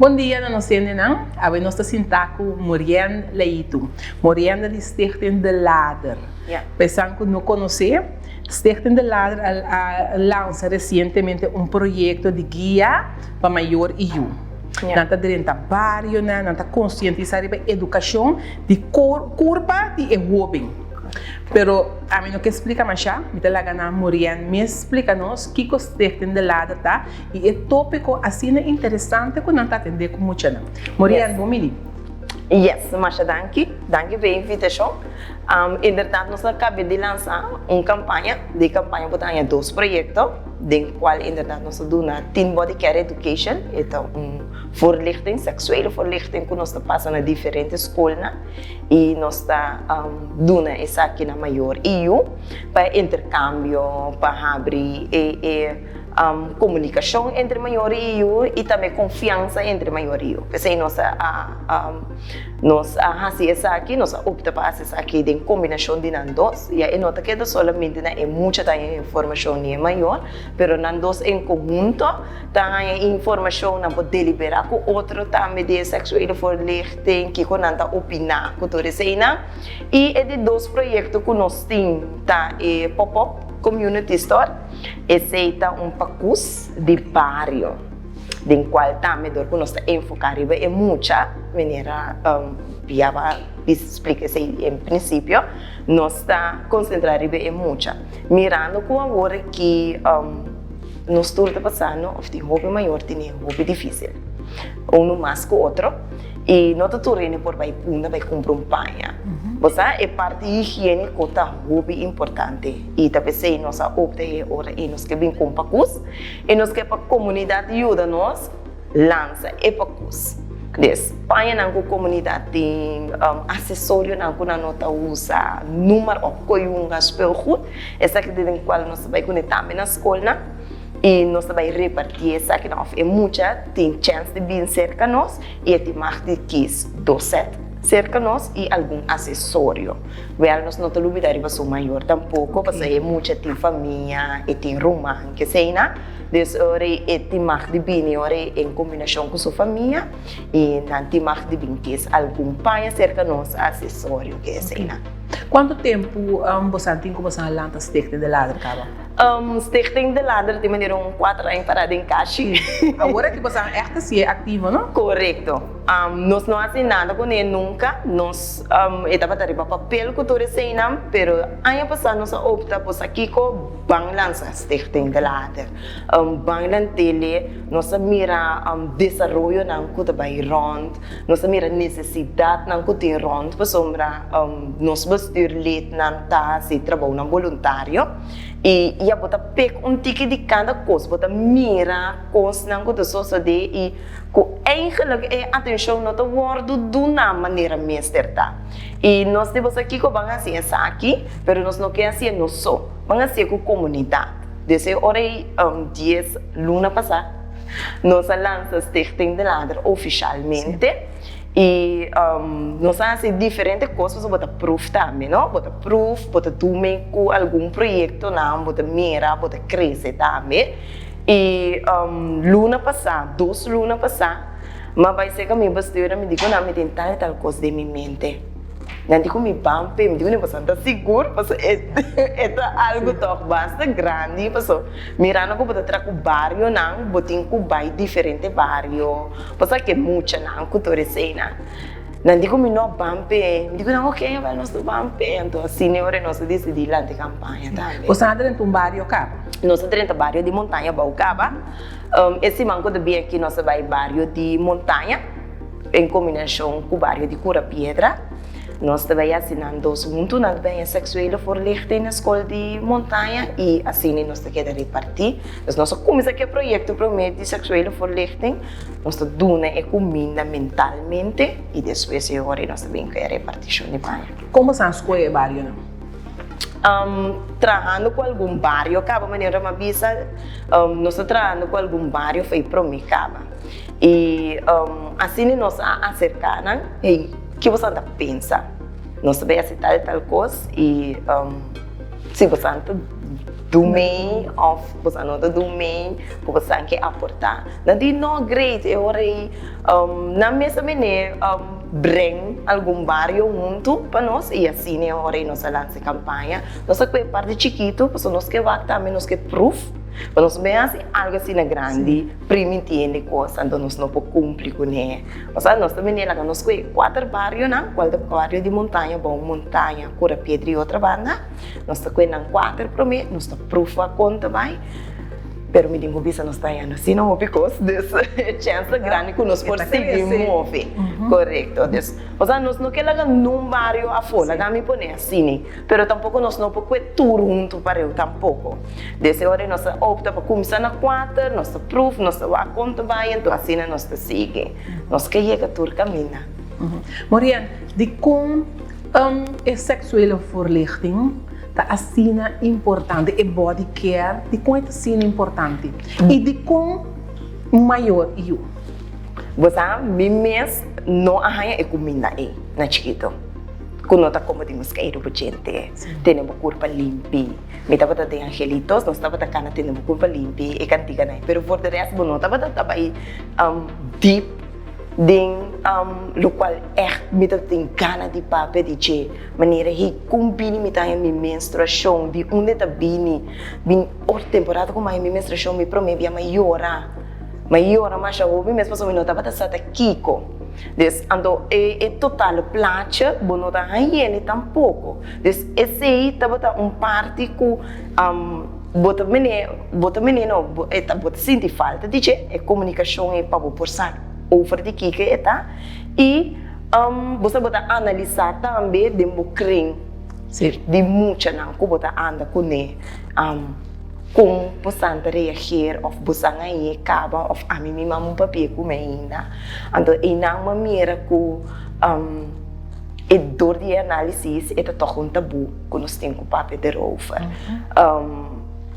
Bon dia na nos hendenan. Awe nos ta sinta ku Murienne Leito. Murienne ta di Stichting De Lader. Pa esan ku no konosé, Stichting De Lader a lansa resientemente un proyekto di guia pa mayor i yu. Nan ta drenta barionan, nan ta konsientisá riba edukashon di kurpa di e hóben. Pero ami no ke splika mashá, mi ta laga nan Murienne mes splika nos kiko Stichting De Lader ta i e tópiko asina interesante ku nan ta atendé ku muchanan. Murienne, bon bini. Yes, masha danki. Danki pa e invitashon. Inderdat nos a kabe di lansa un kampaña. Den e kampaña bo ta haña dos proyekto den kual inderdat nos ta duna Teen Body Care Education, e ta un voorlichting, seksuele voorlichting ku nos ta pasa na diferente skolnan. I nos ta duna esaki na mayor i yu pa interkambio, pa habri e komunikashon entre mayor i yu i tambe konfiansa entre mayor i yu. P'esei nos a nos a hasi esaki, nos a opta pa hasi esaki den kombinashon di nan dos. Ya e no ta keda solamente na e mucha ta haña informashon ni e mayor, pero nan dos en konhunto ta haña informashon, nan por deliberá ku otro tambe di e seksuele voorlichting, kiko nan ta opiná ku tur eseinan. I e di dos proyekto ku nos tin ta e Pop-Up Community Store. Esei ta un pakus di bario den kual tambe dor ku nos ta enfoká riba e mucha, manera ya bo a splika esei en prinsipio, nos ta konsentrá riba e mucha. Mirando ku awor aki Nos tur ta pasando of tin hopi mayor tene hopi dificil. Uno mas cu otro y no ta tur hende por bay punda bay cumpra un paña. Bo sa e parti higienico ta hopi importante y ta pesey nos a opta e ora ey nos ke bin con pacus y nos ke pa comunidad yuda nos lansa e pacus. Des pañanan cu comunidad tin, accesorionan cu nan no ta usa, noem op, coyunga, speelgoed. Esaki ta den cual nos ta bay cune tambe na scolnan y nos ta bay reparti esakinan of e mucha tin chens di bin cerca nos y e tin mag di kies dos set cerca nos y algun accesorio. Wel nos no ta lubida riba su mayor tampoco pasobra e mucha tin famia, e tin ruman keseynan, dus ora e tin mag di bini ora en combinacion cu su famia y nan tin mag di bin kies algun paña cerca nos, accesorio keseynan. Kuantu tempu bosan tin ku bosan a lanta Stichting De Lader kaba? Stichting De Lader tin manera un kuater aña pará den kashi. Awor aki bosan ègt ta si'e aktivo, no? Korekto. Nos no hasi nada kuné nunka. Nos e tabata riba papel ku tur eseinan, pero aña pasá nos a opta por sa kiko, ban lansa Stichting De Lader. Ban lant'e, nos a mira desaroyonan ku ta bai rònt. Nos ta mira nesesidatnan ku tin rònt pasobra nos bestuurlidnan ta hasi trabounan boluntario i ya bo ta pek un tiki di kada kos, bo ta mira kosnan ku ta sosodé i ku eigenlik e atenshon no ta wòrdu duná manera mester ta. I nos di bo sa kiko ban hasi esaki, pero nos no ke hasié nos so, ban hasié ku komunidat. Desde ora ei dies luna pasá. Nos a lansa Stichting De Lader ofishalmente i nos a hasi diferente kos pasobra bo ta pruf tambe no, bo ta pruf, bo ta duna ku algun proyektonan, bo ta mira, bo ta krese tambe. I luna pasá, dos luna pasá, mi a bai serka mi bestuurder, mi di ku nan mi tin tal i tal kos den mi mente. Nan di ku mi ban p'e, mi di ku nan pasobra nan ta sigur pasobra e ta algu tòg basta grandi pasobra mirando ku bo ta traha ku barionan bo tin ku bai diferente bario bo sa ke muchanan ku tur eseinan. Nan di ku mi no ban p'e, mi di ku nan oke awel nos ta ban p'e, anto asina e ora nos a disidí lanta e kampaña tambe. Boso a drenta un bario kaba? Nos a drenta bario di Montaña Bou kaba, e siman ku ta bin aki nos a bai bario di Montaña. En kombinashon ku bario di Kura Piedra, nos ta bai hasi nan dos huntu, nan ta bai haña seksuele voorlichting na skol di Montaña i asina nos ta keda repartí. Dus nos a kuminsá ku e proyekto promé di seksuele voorlichting, nos ta duna e kuminda mentalmente i despues e ora nos ta bin ku e repartishon di paña. Kon boso a skohe e barionan? Trahando ku algun bario kaba, manera mi a bisa, nos ta trahando ku algun bario for e promé kaba. I asina nos a aserká nan, Hey, ki boso ta pensa? Nos ta bai hasi tal i tal kos i si boso ta Do mee of boso no ta do mee ku boso ke aportá. Nan di no great e ora ei nan mes a bini breng algun bario huntu pa nos i asina e ora ei nos a lansa e kampaña. Nos a kue parti chikitu pasobra nos ke wak tambe nos ke pruf pa nos bin hasi algu asina grandi primintí hende kos anto nos no por kumpli kuné. Osea nos ta bini laga nos kue kuater barionan kual ta bario di Montaña, Bou Montaña, Kura Piedra i Otrabanda. Nos ta kue nan kuater promé, nos ta prufa kon ta bai, pero mi tin ku bisa nos ta hañando asina hopi kos, dus e chèns ta grandi ku nos por sigui move. Korekto. Dus, osea nos no ke laga nun bario afó, laga mi pone asina, pero tampoko nos no por kue tur huntu pareu tampoko. Des e ora nos a opta pa kuminsá na kuater, nos ta pruf, nos ta wak kon ta bai, anto asina nos ta sigui. Nos ke yega tur kaminda. Morian, dikon E seksuele voorlichting ta asina importante, e body care, dikon e ta asina importante? I dikon mayor yu? Bo sa, mi mes no a haña e kuminda ei na chikitu, ku no ta komo di nos keiru bo djente, tene bo kurpa limpi. Mi tabata den Angelitos, nos tabata kana tene bo kurpa limpi, e kantikanan ei, pero for de rest bo no tabata ta bai deep Den lokual ègt mi ta tin gana di papia di dje, manera hey kon bini mi ta haña mi menstruashon, di unda e ta bini, bin ora temporada ku mi haña mi menstruashon mi promé bia mi a yora, mi a yora masha hopi mes pasobra mi no tabata sa ta kiko. Dus anto e e total plachi bo no ta hañ'e tampoko. Dus esei tabata un parti ku. Bo ta mene, bo ta mene no, bo e ta, bo ta sinti falta di dje, e komunikashon ei pa bo por sa over di kiko e ta i bo sa bo ta analisá tambe den bo kring di muchanan ku bo ta anda kuné kon bo san ta reageer òf bo san a kaba òf ami mi mama un papia ku mi ainda. Anto einan bo a mira ku E dor di e análisis e ta tòg un tabú ku nos tin ku papia derover.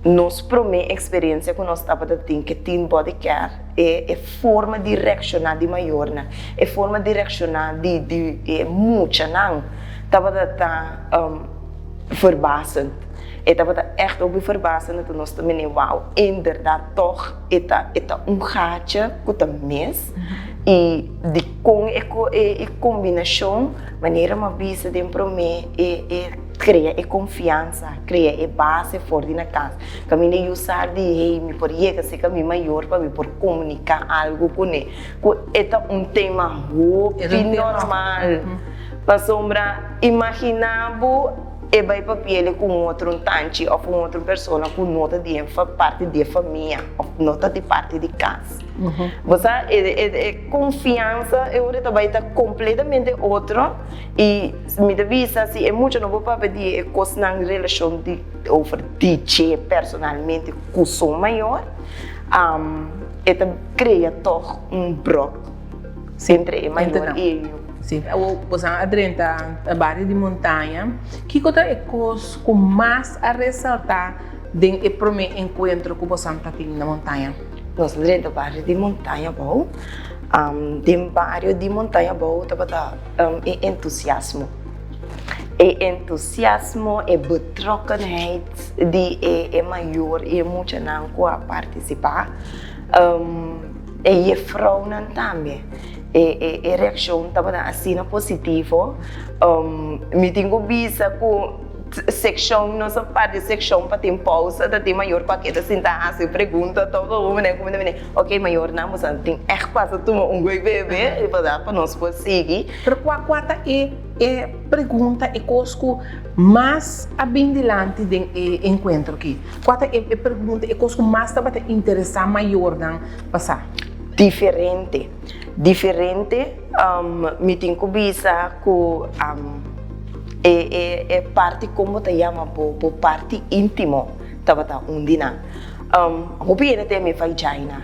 Nos promé eksperensia ku nos tabata tin ke Teen Body Care, e e forma di reakshoná di mayornan, e forma di reakshoná di di e muchanan tabata ta verbazend. E tabata ègt hopi verbazend anto nos ta mene wou, inderdat tòg e ta e ta un gaatje ku ta mis i Dikon e e kombinashon, manera mi a bisa den promé, e e krea e konfiansa, krea e base for di na kas. Kaminda yu sa di, hey, mi por yega serka mi mayor pa mi por komuniká algu kuné. Ku e ta un tema hopi normal. Pasobra imaginá bo e bai papi'el ku un otro tanchi òf un otro persona ku no ta di e parti di e famia òf no ta di parti di kas. Bo sa, e konfiansa e ora ta bai ta kompletamente otro i mi ta bisa si e mucha no por papia di e kosnan relashon di over di dje personalmente ku su mayor, e ta krea tòg un bròk entre e mayor i e yu. Si, awor bo sa a drenta bario di Montaña, kiko ta e kos ku mas a resaltá den e promé enkuentro ku bosan ta tin na Montaña? Nos a drenta bario di Montaña Bou. Den bario di Montaña Bou tabata e entusiasmo. E entusiasmo, e betrokkenheid di e mayor i e muchanan ku a partisipá. E jefrounan tambe. E reakshon tabata asina positivo. Mi tin ku bisa ku. Sekshon, nos a parti sekshon pa tin pousa, ta tin mayor ku a keda sinta hasi pregunta tok un manera ku mi ta bini, ok mayornan boso a tin ègt pasa tuma un goi bebe pa nos por sigui. Pero kua kua ta e e pregunta, e kos ku mas a bin dilanti den e enkuentro aki? Kua ta e pregunta, e kos ku mas tabata interesá mayornan pa sa? Diferente, diferente. Mi tin ku bisa ku e e parti kon bo ta yama bo bo parti íntimo tabata un di nan. Hopi hende ta yam'é vagina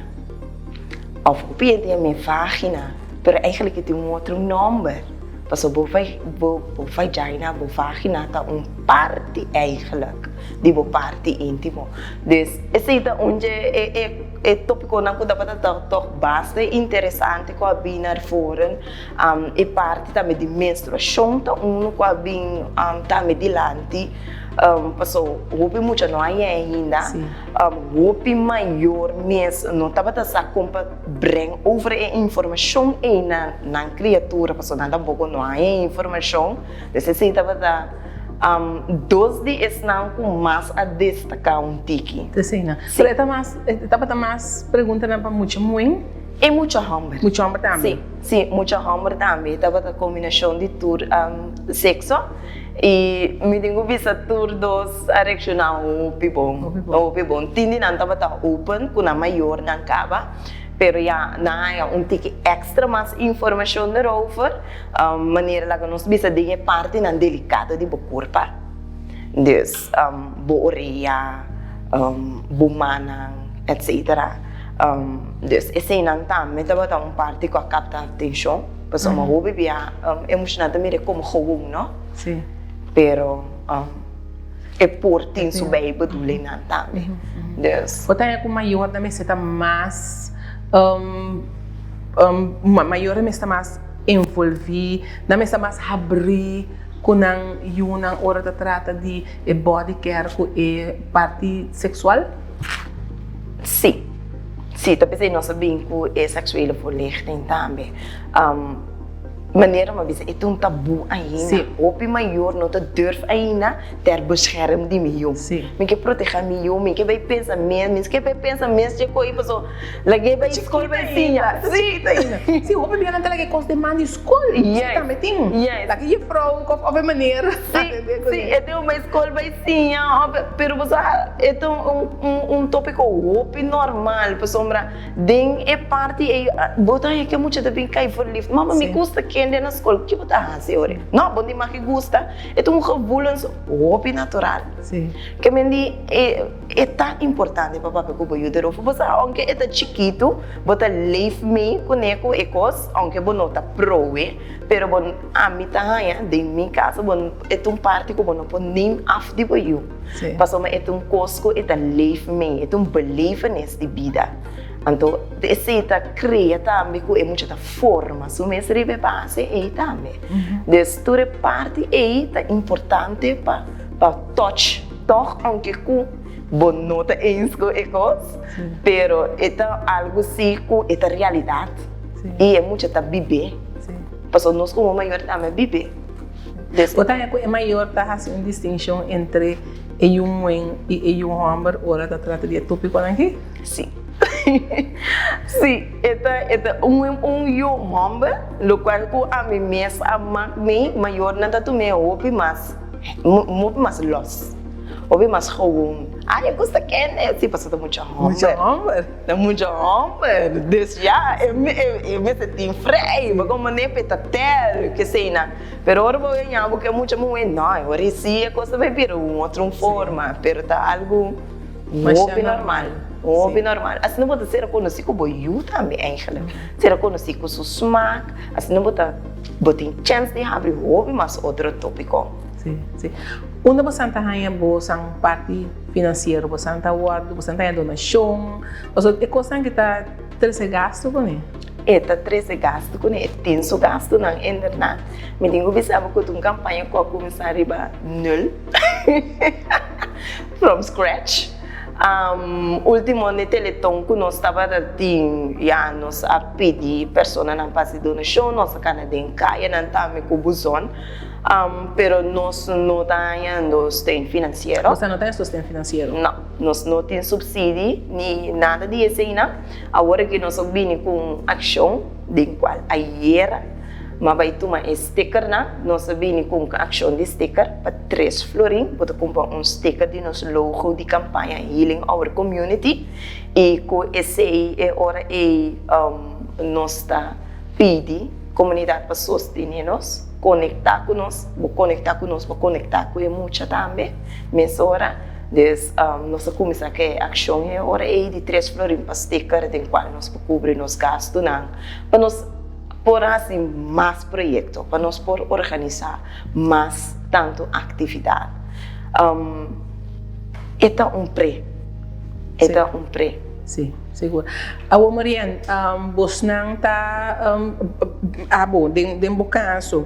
òf hopi hende ta yam'é vagina, pero eigentlik e tin un otro nòmber pasobra bo bo vagina, bo vagina ta un parti eigentlik di bo parti íntimo. Dus esei ta un dje e e. E tópikonan ku tabata ta tòg basta interesante ku a bin naar voren. E parti tambe di menstruashon ta unu ku a bin tambe dilanti. Paso hopi mucha no a yega ainda. Hopi mayor mes no tabata sa kon pa breng over e informashon ei na nan kriatura paso nan tampoko no a haña e informashon. Dus esei tabata dos di esnan ku mas a destaká un tiki. Eseinan. Pero e ta mas, e tabata mas preguntanan pa mucha muhé? E mucha hòmber. Mucha hòmber tambe? Sí, sí, mucha hòmber tambe. Tabata kombinashon di tur sekso. I mi tin ku bisa tur dos a reakshoná hopi bon, hopi bon. Tin di nan tabata open ku nan mayornan kaba, pero ya nan haña un tiki èkstra mas informashon derover, manera laga nos bisa den e partinan delikado di bo kurpa. Dus bo orea, bo mannan, etsetera. Dus eseinan tambe tabata un parti ku a kapta atenshon. Pasobra hopi bia e muchanan ta mira komo gewoon, no? Sí. Pero e por tin su bijbedoelingnan tambe. Dus. Bo ta haña ku mayornan mester ta mas, mayornan mester ta mas envolví, nan mester ta mas habrí ku nan yunan ora ta trata di e body care ku e parti seksual? Sí. Sí, ta p'esei nos a bin ku e seksuele voorlichting tambe. Manera mi a bisa, e ta un tabú ainda. Sí. Hopi mayor no ta durf ainda ter bescherm di mi yu. Sí. Mi ke protegá mi yu, mi ke bai pensa mes, mi ke bai pensa mes dje ko'i paso lag'é bai skol bai siña. Sí. Sí, hopi bia nan ta laga e kos den man di skol. Yes. Esei tambe tin. Yes. Laga jefrouw òf e meneer. Sí, sí, e tin un bai skol bai siña òf, pero bo sa e ta un. Un tópiko hopi normal pasobra den e parti ei bo ta haña ke mucha ta bin kai verliefd. Mama mi gusta kende na skol, ke bo ta hasi ora? No, bo di maki gusta, e ta un gevoelens hopi natural. Ke men di e ta importante pa papia ku bo yu derover pasobra aunke e ta chikitu bo ta leef mee kuné ku e kos aunke bo no ta proe pero bo ami ta haña den mi kaso bo e ta un parti ku bo no por neem af di bo yu. Pasobra e ta un kos ku e ta leef mee, e ta un belevenis di bida. Anto esei ta krea tambe ku e mucha ta forma su mes riba e base ei tambe. Dus tur e parti ei ta importante pa pa touch tòg aunke ku bo no ta eens ku e kos, pero e ta algu si ku e ta realidat i e mucha ta bib'é. Pasobra nos komo mayor tambe a bib'é. Bo ta haña ku e mayor ta hasi un distinshon entre e yu muhé i e yu hòmber ora ta trata di e tópikonan aki? Sí. Sí, e ta e ta un un yu hòmber, lokual ku ami mes a mak mi, mayornan ta tum'é hopi mas hopi mas lòs, hopi mas gewoon. Ay, e gusta kende? Sí, pasobra ta mucha hòmber. Mucha hòmber. Ta mucha hòmber. Dus ya, e e mester tin frei, bo komo nepe ta tèl, keseina. Pero ora bo gaña bo ke mucha muhé, no, e ora si e kos ta bai bira un otro forma, pero ta algu hopi normal, hopi normal. Asina bo ta sera konosí ku bo yu tambe eigenlijk, sera konosí ku su smak, asina bo ta, bo tin chèns di habri hopi mas otro tópiko. Sí, sí. Unda bo san ta haña bo san parti finansiero? Bo san ta wòrdu, bo san ta haña donashon? Pasobra e kosnan ki ta trese gastu kuné. E ta trese gastu kuné, e tin su gastunan inderdat. Mi tin ku bisa bo ku ta un kampaña ku a kuminsá riba nul, from scratch. Último n'e teleton ku nos tabata tin, ya nos a pidi personanan pa hasi donashon, nos a kana den kayanan tambe ku buzon, pero nos no ta hañando steun finansiero. Boso no ta haña sosten finansiero? No, nos no tin supsidi ni nada di eseinan. Awor aki nos a bini ku un akshon den kual ayera mi a bai tuma e stikernan. Nos a bini ku un akshon di stiker pa tres florin. Bo ta kumpra un stiker di nos logo di kampaña Healing Our Community i ku esei e ora ei nos ta pidi komunidat pa sostené nos, konektá ku nos. Bo konektá ku nos, bo konektá ku e mucha tambe mesora. Dus nos a kuminsá ku e akshon e ora ei di tres florin pa sticker den kual nos por kubri nos gastunan pa nos por hasi mas proyekto, pa nos por organisá mas tantu aktividat. E ta un pre, e ta un pre. Sí, sigur. Awor Marianne, bosnan ta, abo, den den bo kaso,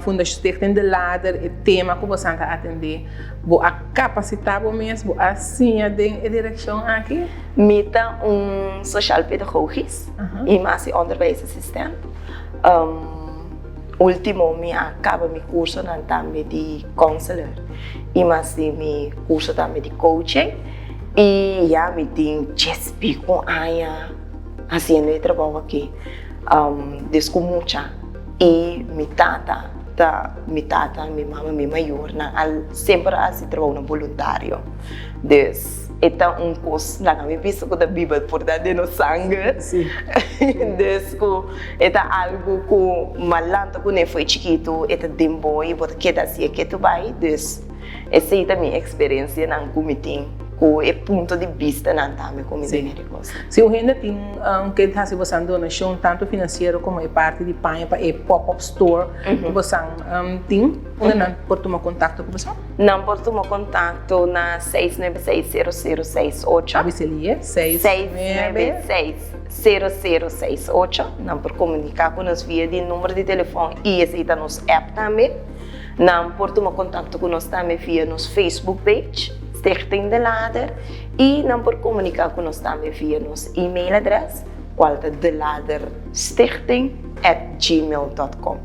Fundashon Stichting De Lader, e tema ku bosan ta atendé, bo a kapasitá bo mes, bo a siña den e direkshon aki? Mi ta un sociaal pedagogisch i mi a hasi onderwijsassistent. Ultimo mi a kaba mi kursonan tambe di counselor i mi a hasi mi kurso tambe di coaching. I ya mi tin djes pico aña hasiendo e trabou aki des ku mucha i mi tata ta mi tata, mi mama, mi mayornan a semper a hasi trabounan boluntario. Dus e ta un kos laga mi bisa ku ta biba por ta den nos sanger. Dus ku e ta algu ku mi a lanta kuné fo'i chikitu, e ta den bo i bo ta keda hasié ketu bai. Dus. Esei ta mi eksperensianan ku mi tin ku e punto di bistanan tambe ku mi tin di kos. Si un hende tin ke hasi bosan donashon tantu finansiero komo e parti di paña pa e pop-up store ku bosan tin, unda nan por tuma kontakto ku bosan? Nan por tuma kontakto na 696 0068. Abiselie, 696. 0068. Nan por komuniká ku nos via di number di telefòn i esei ta nos app tambe. Nan por tuma kontakto ku nos tambe via nos Facebook page, Stichting De Lader, i nan por komuniká ku nos tambe via nos email adrès, kual ta deladerstichting at gmail dot com.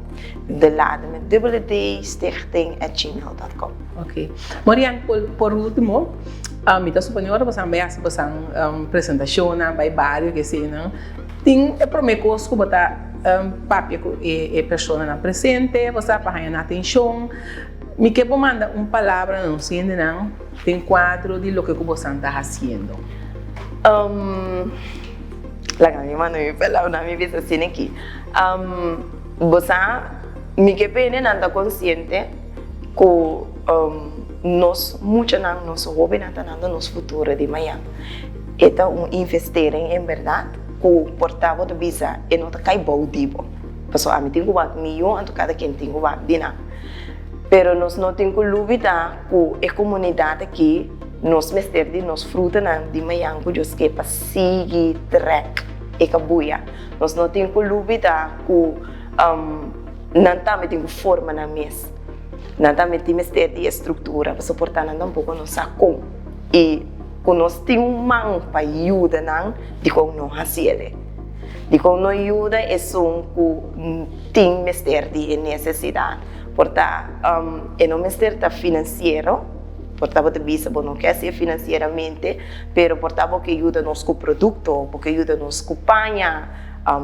De Lader met dubbele D, stichting at gmail dot com. Ok. Marian, por por ultimo, mi ta suponé ora bosan bai hasi bosan presentashonnan, bai bario, kesenan, tin e promé kos ku bo ta Papia ku e personanan presente, bo sa pa haña nan atenshon. Mi ke bo manda un palabra na nos hendenan den kuadro di loke ku bosan ta hasiendo. Laga mi manda mi palabra na mi bisa asina aki. Bo sa, mi ke pa hendenan ta konsiente ku nos muchanan, nos hóbennan ta nando nos futuro di mañan. E ta un investering en bèrdat. Ku por ta bo ta bisa e no ta kai bou di bo. Pasobra ami tin ku wak mi yu anto kada ken tin ku wak di nan. Pero nos no tin ku lubida ku e komunidat aki nos mester di nos frutanan di mayan ku Dios ke pa sigui trèk e kabuya. Nos no tin ku lubida ku nan tambe tin ku forma nan mes. Nan tambe tin mester di e struktura pasobra por ta nan tampoko no sa kon. I ku nos tin un man pa yuda nan, dikon no hasi el? Dikon no yuda esun ku tin mester di e nesesidat? Por ta e no mester ta finansiero, por ta bo ta bisa bo no ke hasi e finansieramente, pero por ta bo ke yuda nos ku produkto, bo ke yuda nos ku paña,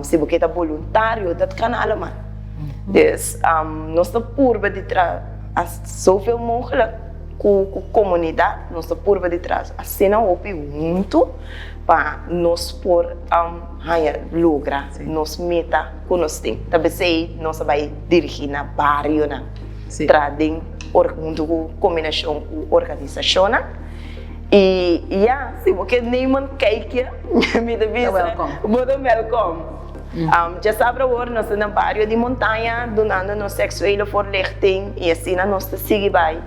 si bo ke ta boluntario, dat kan allemal. Dus nos ta purba di traha zoveel mogelijk. Ku komunidat nos ta purba di tras asina hopi huntu pa nos por haña logra nos meta ku nos tin. Ta p'esei nos a bai dirigí na barionan, traha den huntu ku kombinashon ku organisashonnan. I ya, si bo ke neem un kijkje, mi ta bisa bo ta wèlkòm. Djasabra awor nos ta na bario di Montaña dunando nos seksuele voorlichting i asina nos ta sigui bai.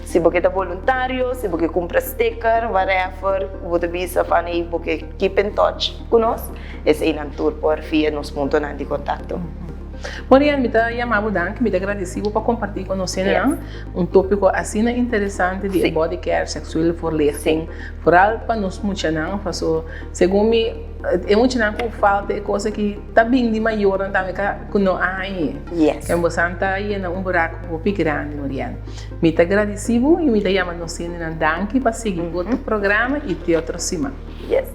Si bo ke ta boluntario, si bo ke kumpra sticker, whatever, ku bo ta bisa van ei bo ke keep in touch ku nos, eseinan tur por via nos puntonan di kontakto. Marian, mi ta yama bo danki, mi ta gradisi bo pa kompartí ku nos hendenan un tópiko asina interesante di e body care, seksuele voorlichting, foral pa nos muchanan, paso segun mi. E muchanan ku falta e kos aki ta bin di mayornan tambe ka ku no a hañ'é. Yes. En bosan ta yena un buraku hopi grandi, Muriel. Mi ta gradisí bo i mi ta yama nos hendenan danki pa sigui otro programa i te otro siman. Yes.